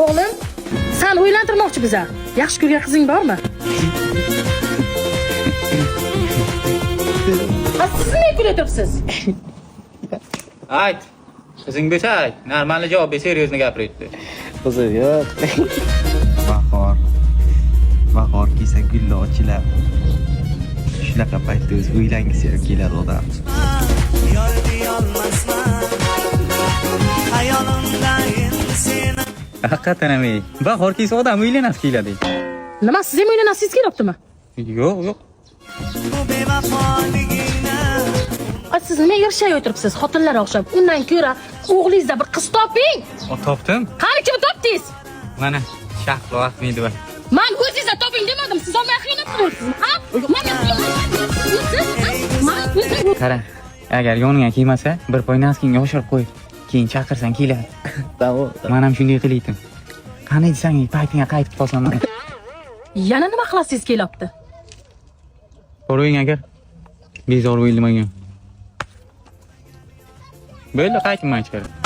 O'g'lim, san uylantirmoqchi biza. Yaxshi ko'rgan qizing bormi? Ha, siz nima kulib turibsiz? Ayt. Qizing bo'lsa ayt. Normalni javob ber, серьезно gapiryapti. Qizim yo'q. Bahor. Bahor kelsa gullar ochiladi. Shunaqa paytda o'zi o'ylangisi ham keladi odam. Haqiqatan ham ey. Bahor kelsa odam uylanasi keladi. Nima, siz ham uylanasiz kelyaptimi? Yo'q, yo'q. A, siz nima ershak o'tiribsiz xotinlar o'xshab? Undan ko'ra o'g'lingizda bir qiz toping. O, topdim. Qani, kimni topdingiz? Mana Shahlo Ahmedova. Man o'zingizda toping demadim. Siz olmay xiyonat qilyapsiz. Ha? Menga xiyonat qilyapsiz, ha? Man o'zim Qara, agar yoningga kelmasa, bir poy naskingga oshirib qo'y. Keyin chaqirsang keladi. Tamom. Men ham shunday qilaydim. Qani desang, paytingga qaytib qolsam. Yana nima qilasiz kelyapti? Ko'ring agar. Bezor bo'ldim menga. Bo'ldi, qaytib man ichkari.